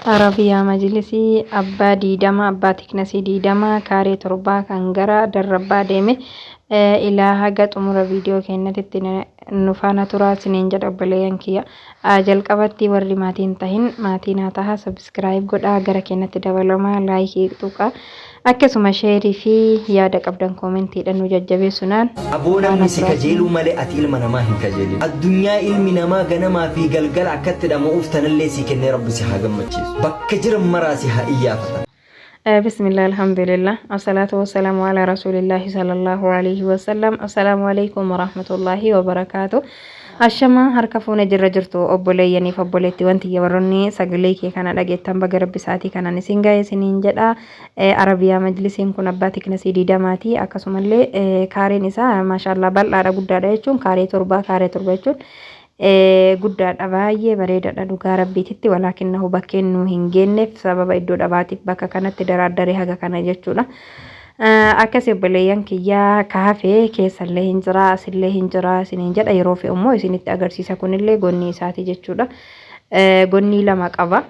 Arabiyaa Majlisii abbaa diidama abbaa tiknasii diidama kaaree torbaa kan gara darrabbaa deeme ilaa haga xumura viidiyoo keenyatti nu faana turaa isiniin jedha obboleeyyan kiyya. Jalqabatti warri maatii hin tahin maatii naa taha subscribe godhaa gara keenyatti dabalamaa laayikii tuqaa akkasuma sheerii fi yaada qabdan koomentiidhaan nu jajjabeessunaan Aboo faana namni si turaa kajeeluu malee ati ilma namaa hin kajeelin. Addunyaa ilmi namaa ganamaa fi galgala akkatti dhama'uuf tanallee sii kennee Rabbi si haa gammachiisu. Bakka jiran maraa si haa iyyaafatan. Bismillah alhamdulillah assalatu wassalamu ala rasulillahi sallallahu alaihi wasallam assalamu alaikum warahmatullahi wabarakatuh Ashama harka fuune jirra jirtu obboleeyyaniif obboleettiiwwan tiyya warroonni sagalee kee kana dhageettan baga rabbi sa'aatii kanaan isin ga'e isiniin jedha. Arabiyaa majlisiin kun abbaa tiknasii diidamaati akkasumallee kaareen isaa maashaallah bal'aadha guddaadha jechuun kaaree torbaa kaaree torba jechuun guddaadha baay'ee bareedaadha dhugaa rabbiititti walaakinnahu bakkeen nu hin geenneef sababa iddoo dhabaatiif bakka kanatti daraaddaree haga kana jechuudha. Akkasi obboleeyyan kiyyaa ka hafe keessallee hin jira asillee hin jira isiniin jedha yeroo fe'u immoo isinitti agarsiisa kunillee gonnii isaati jechuudha. Gonnii lama qaba.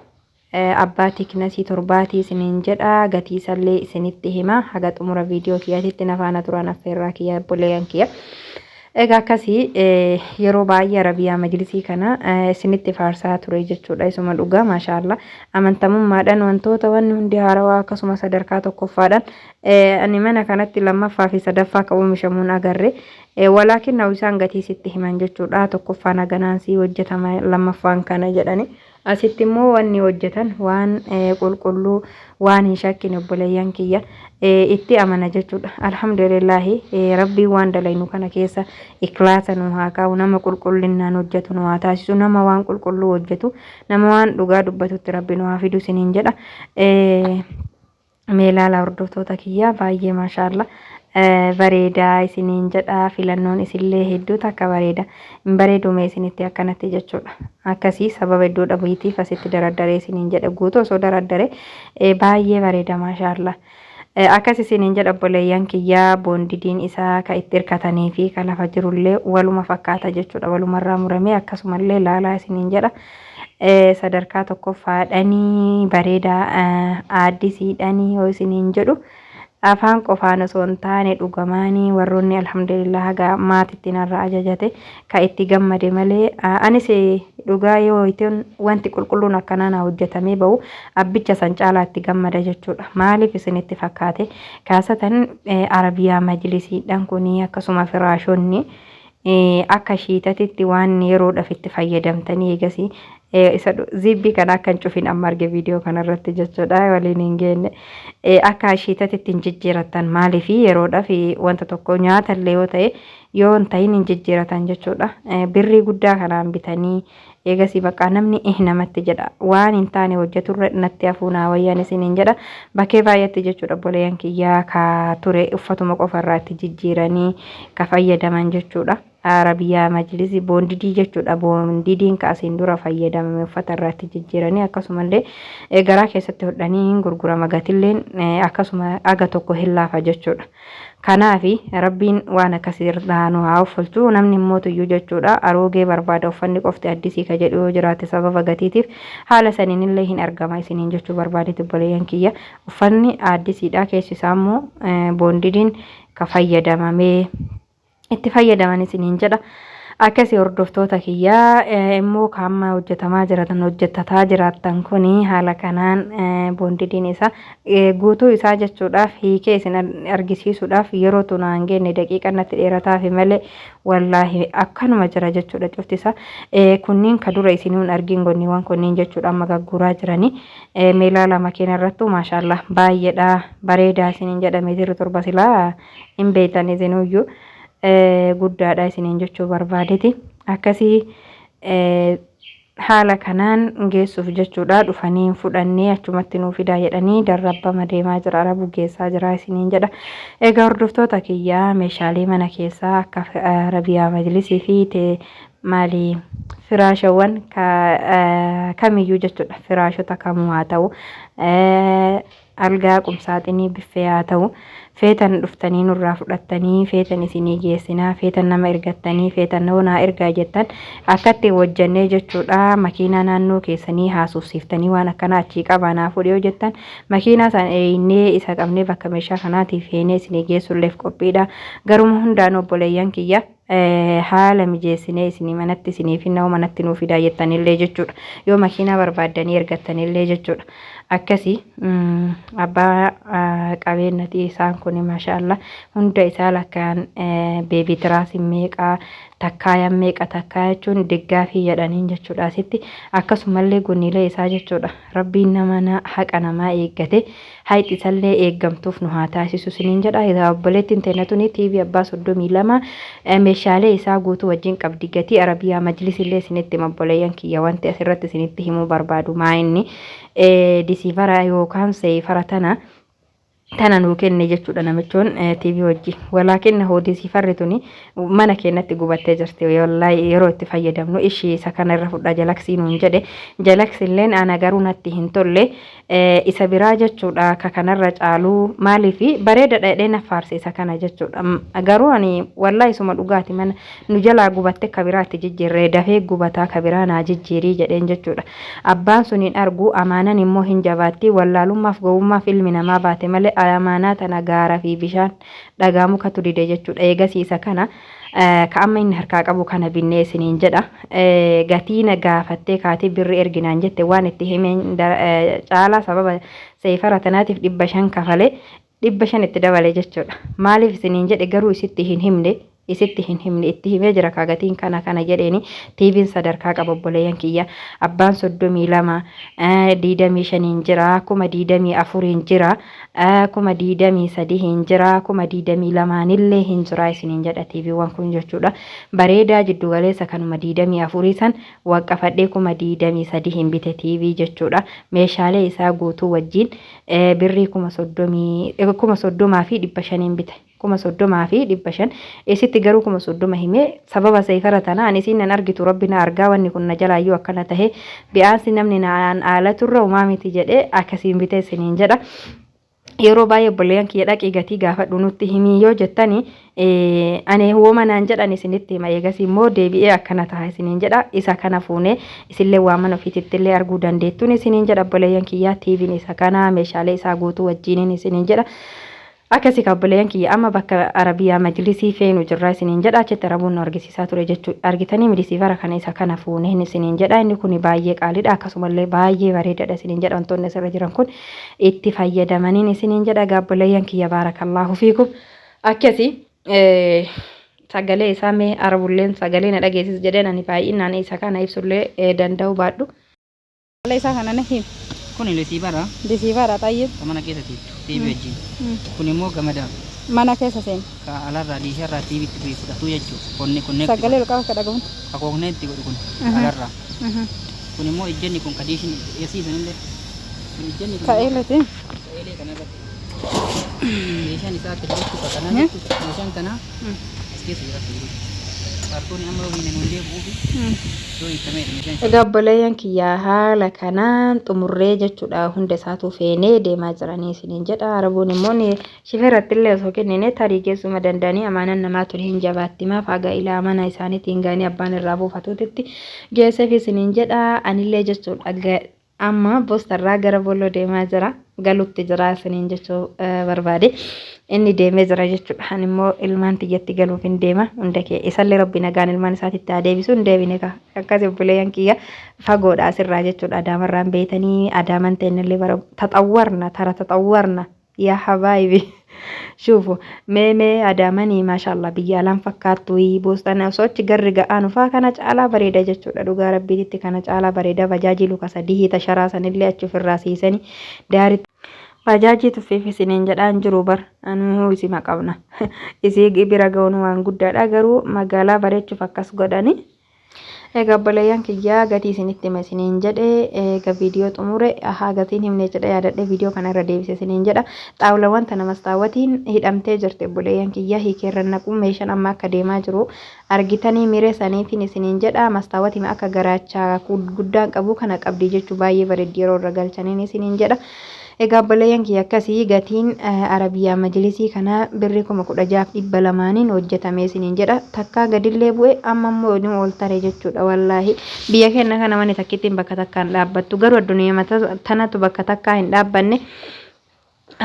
Abbaa tiknasii torbaatii isiniin jedha gatii isallee isinitti hima haga xumura viidiyoo kiyyaatitti na faana turaan affeerraa kiyya obboleeyyan kiyya. Egaa akkasii yeroo baay'ee Arabiyaa majlisii kana isinitti faarsaa ture jechuudha. Isuma dhugaa maashaallah amantamummaadhaan wantoota wanni hundi haarawaa akkasuma sadarkaa tokkoffaadhaan ani mana kanatti lammaffaa fi sadaffaa kan oomishamuun agarre. Walaakin isaan gatii sitti himan jechuudha. Tokkoffaan haganaan sii hojjetama lammaffaan kana jedhani. Asitti immoo wanni hojjetan waan qulqulluu waan hin shakkine obboleeyyan kiyya itti amana jechuudha. Alhamdulillaahi rabbiin waan dalaynu kana keessa ikhlaasa nu haa kaa'u nama qulqullinnaan hojjetu nu haa taasisu nama waan qulqulluu hojjetu nama waan dhugaa dubbatutti rabbi nu haa fidu isiniin jedha. Mee ilaalaa hordoftoota kiyyaa baay'ee maashaalla bareedaa isiniin jedha filannoon isillee hedduu takka bareeda hin bareedu mee isinitti akkanatti jechuudha akkasii sababa iddoo dhabiitiif asitti daraddaree isiniin jedha guutuu osoo daraddare baay'ee bareeda maashaalla akkas isiniin jedha obboleeyyan kiyyaa boondidiin isaa ka itti hirkatanii fi ka lafa jirullee waluma fakkaata jechuudha walumarraa muramee akkasumallee laalaa isiniin jedha. Sadarkaa tokkoffaadhanii bareedaa aaddisiidhanii yoo isiniin jedhu afaan qofaan osoo hin taane dhugamaanii warroonni alhamdulillah haga maatitti narra ajajate ka itti gammade malee anis dhugaa yoo itin wanti qulqulluun akkanaa naa hojjetamee ba'u abbicha san caalaa itti gammada jechuudha maaliif isinitti fakkaate kaasatan arabiyaa majlisiidhaan kunii akkasuma firaashonni Akka shiitatitti waan yeroodhaf itti fayyadamtanii eegasii isa ziibbii kana akka hin cufin amma arge viidiyoo kanarratti jechuudha waliin hin geenne akka shiitatitti hin jijjiirattan maaliif yeroodhaf wanta tokko nyaatallee yoo ta'e yoo hin ta'in hin jijjiiratan jechuudha birrii guddaa kanaan bitanii eegasii bakka namni eh namatti jedha waan hin taane hojjeturra natti hafuu naa wayyaan isiniin jedha bakkee baay'eetti jechuudha obboleeyyan kiyyaa ka ture uffatuma qofa irraa itti jijjiiranii ka fayyadaman jechuudha. Arabiyaa majlisi boondidii jechuudha boondidiin ka asiin dura fayyadamame uffata irraa itti jijjiiranii akkasumallee garaa keessatti hodhanii hin gurgurama gatilleen akkasuma aga tokko hin laafa jechuudha. Kanaafi Rabbiin waan akkasii irraa nu haa offolchu. Namni immoo tuyyuu jechuudha aroogee barbaada uffanni qofti addisii ka jedhu yoo jiraate sababa gatiitiif haala saniin illee hin argama isiniin jechuu barbaadeeti obboleeyyan kiyya. Uffanni addisiidha keessi isaa immoo boondidiin ka fayyadamamee itti fayyadaman isiniin jedha. Akkasii hordoftoota kiyyaa immoo ka amma hojjetamaa jiratan hojjetataa jiraattan kuni haala kanaan boondidiin isaa guutuu isaa jechuudhaaf hiikee isin argisiisuudhaaf yeroo tunaa hin geenne daqiiqa natti dheerataafi malee wallaahi akkanuma jira jechuudha cufti isaa kunniin ka dura isin hin argin gonniiwwan kunniin jechuudha amma gagguuraa jiranii meelaa lama keenya irrattuu maashaallah baay'eedha bareedaa isiniin jedha meetira torba silaa hin beektan isinuyyuu guddaadha isiniin jechuu barbaadeti akkasii haala kanaan geessuuf jechuudha dhufanii hin fudhannee achumatti nuu fidaa jedhanii darrabbama deemaa jira arabu geessaa jira isiniin jedha egaa hordoftoota kiyyaa meeshaalee mana keessaa akka arabiyaa majlisii fi Maali firaashawwan kamiyyuu jechuudha. Firaashota kamuu haa ta'u, algaa, qumsaaxinii, biffee haa ta'u, feetan dhuftanii nurraa fudhattanii, feetan isinii geessinaa, feetan nama ergattanii, feetan naa ergaa jettan akkatti hojjannee jechuudha. Makiinaa naannoo keessanii haasofsiiftanii waan akkanaa achii qabaa naa fudhi yoo jettan, makiinaa san eeynee isa qabnee bakka meeshaa kanaatiif feenee isinii geessulleef qophiidha. Garuma hundaan obboleeyyan kiyya, haala mijeessinee isinii manatti isinii finna, manatti nuu fidaa jettanillee jechuudha. Yoo makiinaa barbaaddanii ergattanillee jechuudha. Akkasii abbaa qabeenyati isaan kun, maashaallah, hunda isaa lakkaan. Baby tiraasiin meeqaa, takkaayan meeqa, takkaa jechuun diggaafii jedhaniin jechuudha asitti. Akkasumallee gonniilee isaa jechuudha. Rabbiin nama haqa namaa eeggate hayxi isallee eeggamtuuf nu haa taasisu isiniin jedha. Egaa obboleettiin teenya tuni TV abbaa 32 meeshaalee isaa guutuu wajjin qabdi. Gatii Arabiyaa majlisillee isinitti hima, obboleeyyan kiyya. Wanti asirratti isinitti himuu barbaadu maa inni disiifara yookaan seefara tana nuu kenne jechuudha namichoon TV wajji. Walaakinna hoodisiifarri tuni mana keenyatti gubattee jirti. Wallaahi yeroo itti fayyadamnu ishii isa kana irra fudhaa jalaksii nuun jedhe. Jalaksilleen ana garuu natti hin tolle. Isa biraa jechuudha ka kanarra caaluu, maaliifi bareedaadha jedhee na faarse isa kana jechuudha. Garuu ani wallaahi isuma dhugaati mana nu jalaa gubatte ka biraatti jijjiirree dafee gubataa, ka biraa naa jijjiirii jedheen jechuudha. Abbaan sun hin argu, amaanan immoo hin jabaatti. Wallaalummaaf gowwummaaf ilmi namaa baate malee amaanaa tana gaara fi bishaan dhagaa mukatu dide jechuudha. Eegasii isa kana ka amma inni harkaa qabu kana binnee isiniin jedha. Gatii na gaafattee kaatee birri erginaan jette, waan itti himeen caalaa sababa seefara tanaatiif 500 kafalee 500 itti dabale jechuudha. Maaliif isiniin jedhe garuu isitti hin himne, isitti hin himne, itti himee jira kaa gatiin kana kana jedheeni. TV'n sadarkaa qaba, obboleeyyan kiyya. Abbaan 32, 25n jira, 24,000n jira, 23,000n jira, 22,000nillee hin jira isiniin jedha TVwwan kun jechuudha. Bareedaa jiddugaleessa kanuma 24 san waqqafadhee 23,000n bite TV jechuudha. Meeshaalee isaa guutuu wajjin birrii 30,500n bite. 30,500 isitti garuu 30,000 himee sababa seefara tana ani isiin nan argitu, rabbi na argaa. Wanni kun na jalaayyuu akkana tahe bi'aansi namni naan aalaturra umaa miti jedhee akkasiin bite isiniin jedha. Yeroo baay'ee obboleeyyan kiyya dhaqii gatii gaafadhu nutti himii yoo jettani, ani wooma naan jedhan isinitti hima. Eegas immoo deebi'ee akkana taha isiniin jedha. Isa kana fuunee isillee waa mana ofiititti illee arguu dandeettuun isiniin jedha, obboleeyyan kiyyaa. TV'n isa kana meeshaalee isaa guutuu wajjiniin isiniin jedha. Akkasii ka obboleeyyan kiyya, amma bakka Arabiyaa majlisii feenu jirra isiniin jedha. Achitti Arabuun nu argisiisaa ture jechuu argitanii. Midisiifara kana isa kana fuuneen isiniin jedha. Inni kun baay'ee qaaliidha, akkasumallee baay'ee bareedaadha isiniin jedha. Wantoonni asirra jiran kun itti fayyadamaniin isiniin jedha. Egaa obboleeyyan kiyya, baarakallahu fiikum. Akkasii sagalee isaa mee Arabulleen sagalee na dhageessis jedheen, ani baay'inaan isa kana ibsullee danda'u baadhu. Sagalee isaa kana na himi. Kuni resiivara. Resiivara, xayyib. Ka mana keessa teettu TV wajjin. Kun immoo gamada. Mana keessa seenu. Ka alarraa diisharraa TV itti bu'ee fudhatu jechuudha. Konne connect Sagalee godhu. ol qaba akka dhagahutti. Ka connect godhu kun alarraa. Kun immoo ejjenni kun ka diishin eessiisan illee. Kun ejjenni kun Ka immoo eeleti. Ka eelee kanarratti. Meeshaan isaa akka jirutti ka kanaa jechuudha. Meeshaan kanaa as keessa jira akka jirutti. Kaartoonii amma yoo hiine nuun deebi'uufi yoo hiikameedha meeshaan isaa. Egaa obboleeyyan kiyyaa, haala kanaan xumurree jechuudha. Hunda isaatu feenee deemaa jiranii isiniin jedha. Arabuun immoo ni shifeeratti illee osoo kennine tarii geessuma danda'anii, amaanan namaa tun hin jabaatti, maaf haga ilaa mana isaaniitiin ga'anii abbaan irraa buufatuutitti geesseef isiniin jedha. Anillee jechuudha amma boostarraa gara Booloo deemaa jira, galutti jira isiniin jechuu barbaade. Inni deemee jira jechuudha. Ani immoo ilmaan tiyyatti galuuf hin deema. Hunda kee isallee rabbi nagaan ilmaan isaatitti haa deebisu. Hin deebine kaa. Akkas obboleeyyan kiyya, fagoodha asirraa jechuudha. Adaamarraan beeytanii adaaman teennillee bara taxawwarna tara taxawwarna yaa habaayibi. Shuufu mee mee adaamanii maashaallah biyya alaan fakkaattu boostaan osoo achi garri ga'aa nufaa kana caalaa bareeda jechuudha. Dhugaa rabbiititti kana caalaa bareeda. Bajaajii luka sadii tasharaa sanillee achi ofirraa siisanii daari. Bajaajii tuffiif isiniin jedhaan jiru bar, anuu isima qabna. Isii bira ga'uun waan guddaadha, garuu magaalaa bareechuuf akkas godhani. Egaa obboleeyyan kiyyaa, gatii isinitti hima isiniin jedhe. Egaa viidiyoo xumure haa gatiin himne jedhe yaadadhe, viidiyoo kana irra deebise isiniin jedha. Xaawulawwan tana mastaawatiin hidhamtee jirti, obboleeyyan kiyyaa. Hiikeerra naquu meeshaan amma akka deemaa jiru argitanii miree saniitiin isiniin jedha. Mastaawatiin akka garaachaa guddaan qabu kana qabdi jechuu, baay'ee bareeddi yeroo irra galchaniin isiniin jedha. Egaa obboleeyyan kiyya, akkasii gatiin Arabiyaa majlisii kana birrii 16,200n hojjetame isiniin jedha. Takkaa gadillee bu'e, amma immoo ni ol tare jechuudha. Wallaahi biyya keenya kana manni takkittiin bakka takkaan dhaabbattu, garuu addunyaa tanatu bakka takkaa hin dhaabbanne.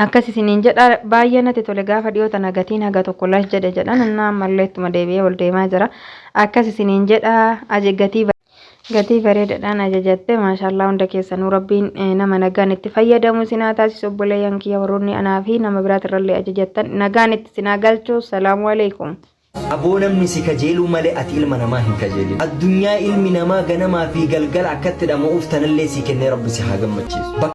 Akkas isiniin jedha, baay'ee natti tole. Gaafa dhiyoo tana gatiin haga tokko lash jedhe jedhan, innaa ammallee ittuma deebi'ee ol deemaa jira. Akkas isiniin jedha, aje gatii bareedaadhaan ajajatte. Maashaallah, hunda keessanuu Rabbiin nama nagaan itti fayyadamu isin haa taasisu. Obboleeyyan kiyya, warroonni anaa fi nama biraatirrallee ajajattan, nagaan itti isin haa galchu. Salaamu alaikum. Aboo, namni si kajeeluu malee ati ilma namaa hin kajeelin. Addunyaa ilmi namaa ganamaa fi galgala akkatti dhama'uuf tanallee si kennee Rabbi si haa gammachiisu.